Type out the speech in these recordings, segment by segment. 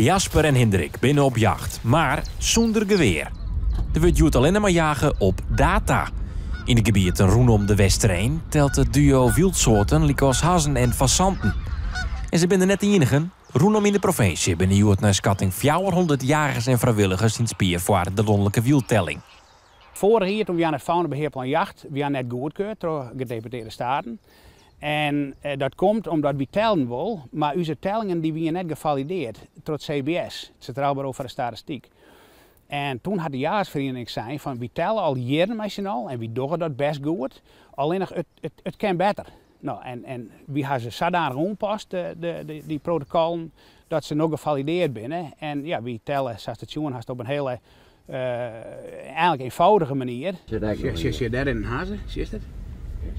Jasper en Hindrik binne op jacht, mar sûnder gewear. Der wurdt hjoed allinne mar jage op data. Yn de gebieten rûnom De Westereen telt it duo wyldsoarten lykas hazzen en fazanten. En se binne net de ienigen. Rûnom yn de provinsje binne hjoed nei skatting 400 jagers en frijwilligers yn 't spier foar de lanlike wyldtelling. Foarich jier toen wy it Faunabehearplan Jacht wy net goedkeurd troch Gedeputeerde Staten. En dat komt omdat wy telden wol, mar ús tellingen dy wiene net gefalidearre troch it CBS, it Centraal Bureau foar de Statistyk. En toen hat de jagersferiening sein fan wy telle al jierren mei syn allen en wy dogge dat bêst goed, allinnich it kin better. No, en wy ha se sadanich oanpast, dy protokollen, dat se no gefalidearre binne. En ja, wy telle, sa't it sjoen hast, op in hiele eigentlik ienfâldige manier. Sjoch dêr in hazze, sjochst it?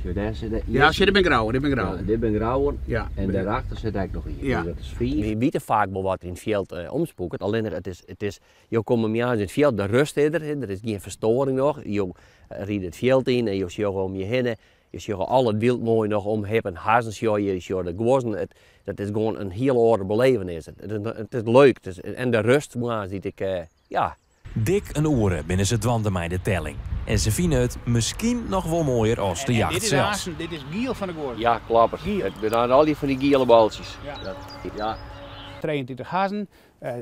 Sjoch, dêr sit Ja, sjoch, dit binne grauwe, dit binne grauwe. Ja, dit binne grauwen. Ja. En dêrachter sit ek noch ien. Ja. Dus dat is fiif. Wy witte faak wol wat yn it fjild omspûket, allinnich it is, jo komme moarns yn it fjild, de rêst is der, der is gjin fersteuring noch. Jo ride it fjild yn en jo sjogge om je hinne. Je sjogge al it wyld moai noch omhippen, hazzen sjogge je, je sjogge de guozzen. Dat is gewoan in hiel oare belevenis. It is leuk. En de rêst moarns dy't ik, ja. Dik in oere binne se dwaande mei de telling. En se fine it miskien noch wol moaier as de En jacht dit is sels. aansten, dit is giel fan de guozzen. Ja, kloppet. Giel. It binne al dy fan dy giele boltsjes. Ja. Dat, ja. 23 hazzen,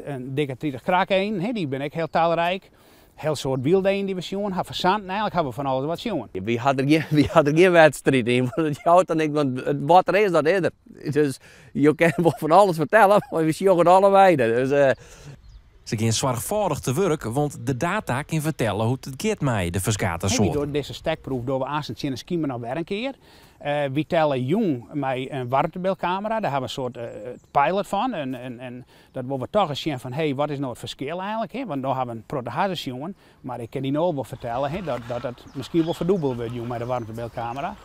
in dikke 30 krakeenden, hè, dy binne ek hiel talryk. Hiel soad wyldeenden dy't we sjoen ha, fazanten, eigentlik ha we fan alles wat sjoen. Wy ha der gjin wedstriid yn, want it jout dan ek, want wat der is, dat is der. Dus jo kinne wol fan alles fertelle, mar wy sjogge it allebeide. Dus, Se gean soarchfâldich te wurk, want de data kin fertelle hoe't it giet mei de ferskate Hè, wy soarten. dogge dizze stekproef dogge we aansten tsjin de skimer noch wer in kear. Wy telle jûn mei in waarmtebyldkamera, dêr ha we in soart pilot fan. En dat wolle we toch ris sjen fan, hey, wat is no it ferskil eigentlik? Hè? Want no ha we in protte hazzen sjoen, mar ik kin dy no wol fertelle, hè, dat it miskien wol ferdûbele wurdt jûn mei de waarmtebyldkamera.